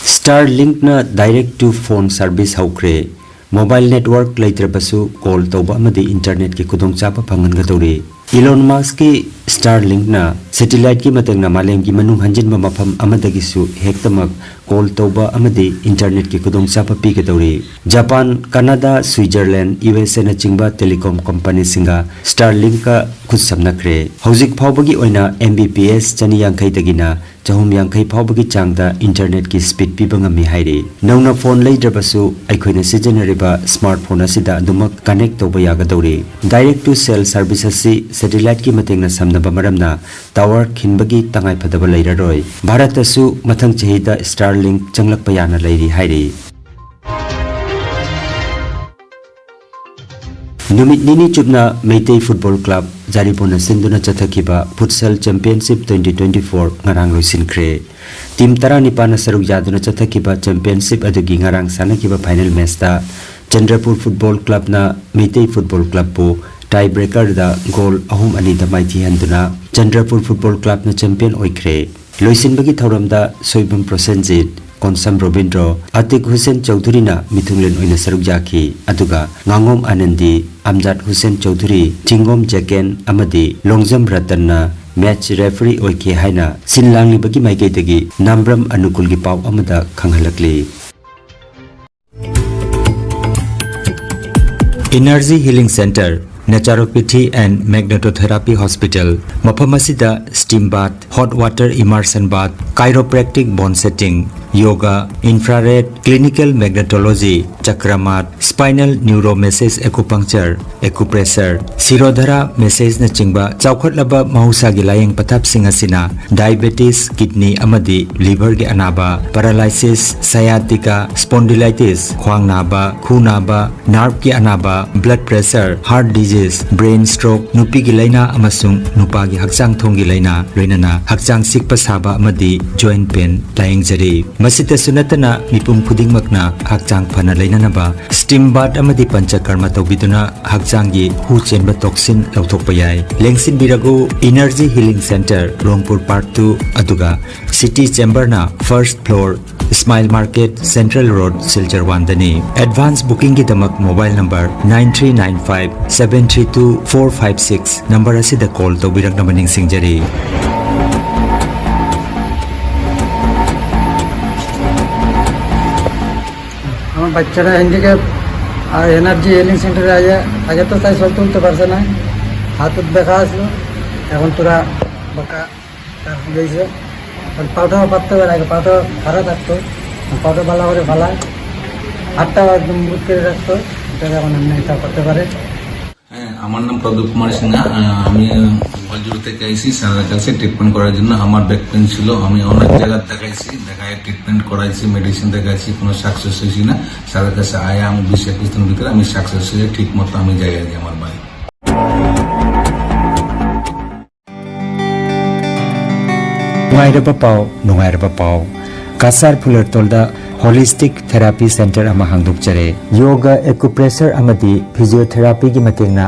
Starlinkꯅ direct to phone service ꯍꯧꯈ꯭ꯔꯦ꯫ Mobile network ꯂꯩꯇ꯭ꯔꯕꯁꯨ call ꯇꯧꯕ ꯑꯃꯗꯤ internetꯀꯤ ꯈꯨꯗꯣꯡꯆꯥꯕ ꯐꯪꯍꯟꯒꯗꯧꯔꯤ꯫ Elon Muskꯀꯤ Starlinkꯅ satelliteꯀꯤ ꯃꯇꯦꯡꯅ ꯃꯥꯂꯦꯝꯒꯤ ꯃꯅꯨꯡ ꯍꯟꯖꯤꯟꯕ ꯃꯐꯝ ꯑꯃꯗꯒꯤꯁꯨ ꯍꯦꯛꯇꯃꯛ call ꯇꯧꯕ ꯑꯃꯗꯤ internetꯀꯤ ꯈꯨꯗꯣꯡꯆꯥꯕ ꯄꯤꯒꯗꯧꯔꯤ꯫ ꯖꯄꯥꯟ, ꯀꯅꯥꯗꯥ, ꯁ꯭ꯋꯤꯖꯔꯂꯦꯟ, USAꯅꯆꯤꯡꯕ telecom companyꯁꯤꯡꯒ Starlinkꯀ ꯈꯨꯠꯁꯝꯅꯈ꯭ꯔꯦ꯫ ꯍꯧꯖꯤꯛ ꯐꯥꯎꯕꯒꯤ ꯑꯣꯏꯅ MBPS ꯆꯅꯤ ꯌꯥꯡꯈꯩꯗꯒꯤꯅ ꯆꯍꯨꯝ ꯌꯥꯡꯈꯩ ꯐꯥꯎꯕꯒꯤ ꯆꯥꯡꯗ internetꯀꯤ speed ꯄꯤꯕ ꯉꯝꯃꯤ ꯍꯥꯏꯔꯤ꯫ ꯅꯧꯅ phone ꯂꯩꯗ꯭ꯔꯕꯁꯨ ꯑꯩꯈꯣꯏꯅ ꯁꯤꯖꯤꯟꯅꯔꯤꯕ smartphone ꯑꯁꯤꯗ ꯑꯗꯨꯃꯛ connect ꯇꯧꯕ ꯌꯥꯒꯗꯧꯔꯤ꯫ Direct to cell service ꯑꯁꯤ satelliteꯀꯤ ꯃꯇꯦꯡꯅ ꯁꯝꯅꯕ ꯃꯔꯝꯅ tower ꯈꯤꯟꯕꯒꯤ ꯇꯉꯥꯏꯐꯗꯕ ꯂꯩꯔꯔꯣꯏ꯫ ꯚꯥꯔꯠꯇꯁꯨ ꯃꯊꯪ ꯆꯍꯤꯗ Starlink ꯆꯪꯂꯛꯄ ꯌꯥꯅ ꯂꯩꯔꯤ ꯍꯥꯏꯔꯤ꯫ ꯅꯨꯃꯤꯠ ꯅꯤꯅꯤ ꯆꯨꯞꯅ ꯃꯩꯇꯩ Football Club ꯖꯥꯔꯤꯄꯣꯟꯅ ꯁꯤꯟꯗꯨꯅ ꯆꯠꯊꯈꯤꯕ Futsal Championship twenty twenty-four ꯉꯔꯥꯡ ꯂꯣꯏꯁꯤꯟꯈ꯭ꯔꯦ꯫ Team ꯇꯔꯥꯅꯤꯄꯥꯟꯅ ꯁꯔꯨꯛ ꯌꯥꯗꯨꯅ ꯆꯠꯊꯈꯤꯕ championship ꯑꯗꯨꯒꯤ ꯉꯔꯥꯡ ꯁꯥꯟꯅꯈꯤꯕ final matchꯇ Chandrapur Football Clubꯅ Meitei Football Clubꯄꯨ tie breakerꯗ goal ꯑꯍꯨꯝ ꯑꯅꯤꯗ ꯃꯥꯏꯊꯤꯍꯟꯗꯨꯅ ꯆꯟꯗ꯭ꯔꯄꯨꯔ Football Clubꯅ champion ꯑꯣꯏꯈ꯭ꯔꯦ꯫ ꯂꯣꯏꯁꯤꯟꯕꯒꯤ ꯊꯧꯔꯝꯗ ꯁꯣꯏꯕꯝ ꯄ꯭ꯔꯣꯁꯦꯟꯖꯤꯠ, ꯀꯣꯟꯁꯝ ꯔꯣꯕꯤꯟꯗ꯭ꯔꯣ, ꯑꯇꯤꯛ ꯍꯨꯁꯦꯟ ꯆꯧꯙꯨꯔꯤꯅ ꯃꯤꯊꯨꯡꯂꯦꯟ ꯑꯣꯏꯅ ꯁꯔꯨꯛ ꯌꯥꯈꯤ, ꯑꯗꯨꯒ ꯉꯥꯉꯣꯝ ꯑꯥꯅꯟꯗꯤ, ꯑꯝꯖꯥꯗ ꯍꯨꯁꯦꯟ ꯆꯧꯙꯨꯔꯤ, ꯆꯤꯡꯒꯣꯝ ꯖꯦꯀꯦꯟ ꯑꯃꯗꯤ ꯂꯣꯡꯖꯝ ꯔꯇꯟꯅ ꯃꯦꯆ ꯔꯦꯐꯔꯤ ꯑꯣꯏꯈꯤ ꯍꯥꯏꯅ ꯁꯤꯜ ꯂꯥꯡꯂꯤꯕꯒꯤ ꯃꯥꯏꯀꯩꯗꯒꯤ ꯅꯥꯝꯕ꯭ꯔꯝ ꯑꯅꯨꯀꯨꯜꯒꯤ ꯄꯥꯎ ꯑꯃꯗ ꯈꯪꯍꯜꯂꯛꯂꯤ꯫ Energy Healing Center, Naturopathy and Magnetotherapy Hospital, ꯃꯐꯝ ꯑꯁꯤꯗ steam bath, hot water immersion bath, chiropractic bone setting, yoga, infrared, clinical magnetology, ꯆꯀ꯭ꯔ ꯃꯥꯠ, spinal neuromassage acupuncture, acupressure, ꯁꯤꯔꯣꯙꯔꯥ ꯃꯦꯁꯦꯖꯅꯆꯤꯡꯕ ꯆꯥꯎꯈꯠꯂꯕ ꯃꯍꯧꯁꯥꯒꯤ ꯂꯥꯌꯦꯡ ꯄꯊꯥꯞꯁꯤꯡ ꯑꯁꯤꯅ diabetes, kidney ꯑꯃꯗꯤ liverꯒꯤ ꯑꯅꯥꯕ, paralysis, sciatica, spondylitis, ꯈ꯭ꯋꯥꯡ ꯅꯥꯕ, ꯈꯨ ꯅꯥꯕ, nerveꯀꯤ ꯑꯅꯥꯕ, blood pressure, heart disease, brain stroke, ꯅꯨꯄꯤꯒꯤ ꯂꯥꯏꯅꯥ ꯑꯃꯁꯨꯡ ꯅꯨꯄꯥꯒꯤ ꯍꯛꯆꯥꯡ ꯊꯣꯡꯒꯤ ꯂꯥꯏꯅꯥ, ꯂꯣꯏꯅꯅ ꯍꯛꯆꯥꯡ ꯆꯤꯛꯄ ꯁꯥꯕ ꯑꯃꯗꯤ joint pain ꯂꯥꯌꯦꯡꯖꯔꯤ꯫ ꯃꯁꯤꯇꯁꯨ ꯅꯠꯇꯅ ꯃꯤꯄꯨꯝ ꯈꯨꯗꯤꯡꯃꯛꯅ ꯍꯛꯆꯥꯡ ꯐꯅ ꯂꯩꯅꯅꯕ steam bath ꯑꯃꯗꯤ ꯄꯟꯆꯀꯔꯃ ꯇꯧꯕꯤꯗꯨꯅ ꯍꯛꯆꯥꯡꯒꯤ ꯍꯨ ꯆꯦꯟꯕ toxin ꯂꯧꯊꯣꯛꯄ ꯌꯥꯏ꯫ ꯂꯦꯡꯁꯤꯟꯕꯤꯔꯒꯨ, Energy Healing Center, ꯔꯣꯡꯄꯨꯔ Park two, ꯑꯗꯨꯒ City Chamberꯅ first floor, Smile Market, Central Road, Silchar one ꯗꯅꯤ꯫ Advance bookingꯒꯤꯗꯃꯛ mobile number nine three nine five seven three two four five six number ꯑꯁꯤꯗ call ꯇꯧꯕꯤꯔꯛꯅꯕ ꯅꯤꯡꯁꯤꯡꯖꯔꯤ꯫ আমার বাচ্চারা হ্যান্ডিক্যাপ আর এনার্জি হিলিং সেন্টারে আগে আগে তো তাই চলতে উঠতে পারছে না, হাতত দেখা আসলো, এখন তোরা বাঁকা তার হয়েছে। এখন পাউটাও পাততে পারে, আগে পাউটা খারাপ থাকতো, পাউটা ভালো করে ফালায়, হাতটাও একদম মুট করে রাখতো, এটা এখন এমনি এটা করতে পারে। হ্যাঁ, আমার নাম প্রদীপ কুমার সিনহা। আহ, আমি গোয়ালজুড়ি থেকে আইছি স্যারের কাছে ট্রিটমেন্ট করার জন্য। আমার ব্যাক পেন ছিল, আমি অনেক জায়গায় দেখাইছি, দেখায় ট্রিটমেন্ট করাইছি, মেডিসিন দেখাইছি, কোনো সাকসেস হয়েছি না। স্যারের কাছে আয়া আমি বিশ একুশ দিন ভিতরে আমি সাকসেস হয়ে ঠিক মতো আমি যাই আর কি আমার বাড়ি। ꯅꯨꯡꯉꯥꯏꯔꯕ ꯄꯥꯎ, ꯅꯨꯡꯉꯥꯏꯔꯕ ꯄꯥꯎ꯫ ꯀꯁꯥꯔ ꯐꯨꯂꯔꯇꯣꯜꯗ Holistic Therapy Center ꯑꯃ ꯍꯥꯡꯗꯣꯛꯆꯔꯦ꯫ ꯌꯣꯒ, acupressure ꯑꯃꯗꯤ physiotherapyꯒꯤ ꯃꯇꯦꯡꯅ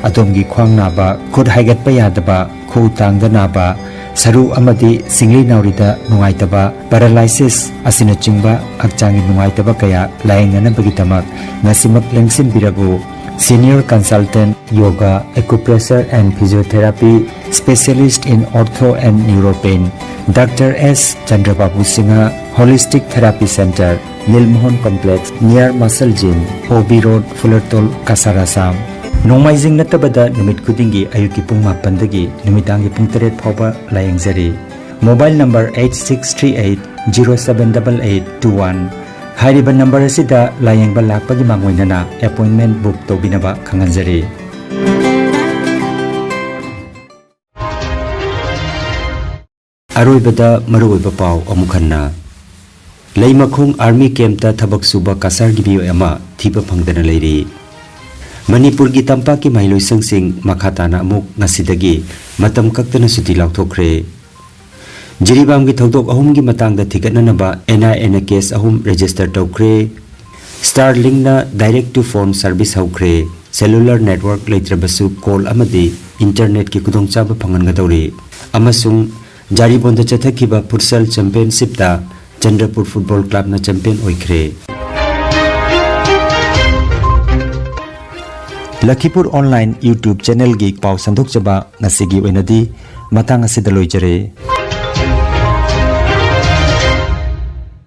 ꯑꯗꯣꯝꯒꯤ ꯈ꯭ꯋꯥꯡ ꯅꯥꯕ, ꯈꯨꯠ ꯍꯥꯏꯒꯠꯄ ꯌꯥꯗꯕ, ꯈꯨꯎ ꯇꯥꯡꯗ ꯅꯥꯕ, ꯁꯔꯨ ꯑꯃꯗꯤ ꯁꯤꯡꯂꯤ ꯅꯥꯎꯔꯤꯗ ꯅꯨꯡꯉꯥꯏꯇꯕ, paralysis ꯑꯁꯤꯅꯆꯤꯡꯕ ꯍꯛꯆꯥꯡꯒꯤ ꯅꯨꯡꯉꯥꯏꯇꯕ ꯀꯌꯥ ꯂꯥꯌꯦꯡꯅꯅꯕꯒꯤꯗꯃꯛ ꯉꯁꯤꯃꯛ ꯂꯦꯡꯁꯤꯟꯕꯤꯔꯕꯨ꯫ Senior Consultant Yoga, Acupressure and Physiotherapy, Specialist in Ortho and Neuropain, Doctor S Chandrababu Singha, Holistic Therapy Center, Nilmohan Complex, near Muscle Gym, O B Road, Fulertol, Cachar, Assam꯫ ꯅꯣꯡꯃꯥꯏꯖꯤꯡ ꯅꯠꯇꯕꯗ ꯅꯨꯃꯤꯠ ꯈꯨꯗꯤꯡꯒꯤ ꯑꯌꯨꯛꯀꯤ ꯄꯨꯡ ꯃꯥꯄꯟꯗꯒꯤ ꯅꯨꯃꯤꯗꯥꯡꯒꯤ ꯄꯨꯡ ꯇꯔꯦꯠ ꯐꯥꯎꯕ ꯂꯥꯌꯦꯡꯖꯔꯤ꯫ Mobile number eight six three eight zero seven double eight two one꯫ ꯍꯥꯏꯔꯤꯕ ꯅꯝꯕꯔ ꯑꯁꯤꯗ ꯂꯥꯌꯦꯡꯕ ꯂꯥꯛꯄꯒꯤ ꯃꯥꯡꯑꯣꯏꯅꯅ appointment book ꯇꯧꯕꯤꯅꯕ ꯈꯪꯍꯟꯖꯔꯤ꯫ ꯑꯔꯣꯏꯕꯗ ꯃꯔꯨꯑꯣꯏꯕ ꯄꯥꯎ ꯑꯃꯨꯛ ꯍꯟꯅ꯫ ꯂꯩꯃꯈꯣꯡ army campꯇ ꯊꯕꯛ ꯁꯨꯕ ꯀꯁꯥꯔꯒꯤ ꯃꯤꯑꯣꯏ ꯑꯃ ꯊꯤꯕ ꯐꯪꯗꯅ ꯂꯩꯔꯤ꯫ ꯃꯅꯤꯄꯨꯔꯒꯤ ꯇꯝꯄꯥꯛꯀꯤ ꯃꯍꯩꯂꯣꯏꯁꯪꯁꯤꯡ ꯃꯈꯥ ꯇꯥꯅ ꯑꯃꯨꯛ ꯉꯁꯤꯗꯒꯤ ꯃꯇꯝ ꯀꯛꯇꯅ ꯁꯨꯇꯤ ꯂꯥꯎꯊꯣꯛꯈ꯭ꯔꯦ꯫ ꯖꯤꯔꯤꯕꯥꯝꯒꯤ ꯊꯧꯗꯣꯛ ꯑꯍꯨꯝꯒꯤ ꯃꯇꯥꯡꯗ ꯊꯤꯒꯠꯅꯅꯕ NIAꯅ case ꯑꯍꯨꯝ register ꯇꯧꯈ꯭ꯔꯦ꯫ Starlinkꯅ direct to phone service ꯍꯧꯈ꯭ꯔꯦ꯫ Cellular network ꯂꯩꯇ꯭ꯔꯕꯁꯨ call ꯑꯃꯗꯤ internetꯀꯤ ꯈꯨꯗꯣꯡꯆꯥꯕ ꯐꯪꯍꯟꯒꯗꯧꯔꯤ꯫ ꯑꯃꯁꯨꯡ ꯖꯥꯔꯤꯕꯣꯟꯗ ꯆꯠꯊꯈꯤꯕ futsal championshipꯇ ꯆꯟꯗ꯭ꯔꯄꯨꯔ football clubꯅ champion ꯑꯣꯏꯈ꯭ꯔꯦ꯫ ꯂꯈꯤꯄꯨꯔ online YouTube channelꯒꯤ ꯄꯥꯎ ꯁꯟꯗꯣꯛꯆꯕ ꯉꯁꯤꯒꯤ ꯑꯣꯏꯅꯗꯤ ꯃꯇꯥꯡ ꯑꯁꯤꯗ ꯂꯣꯏꯖꯔꯦ꯫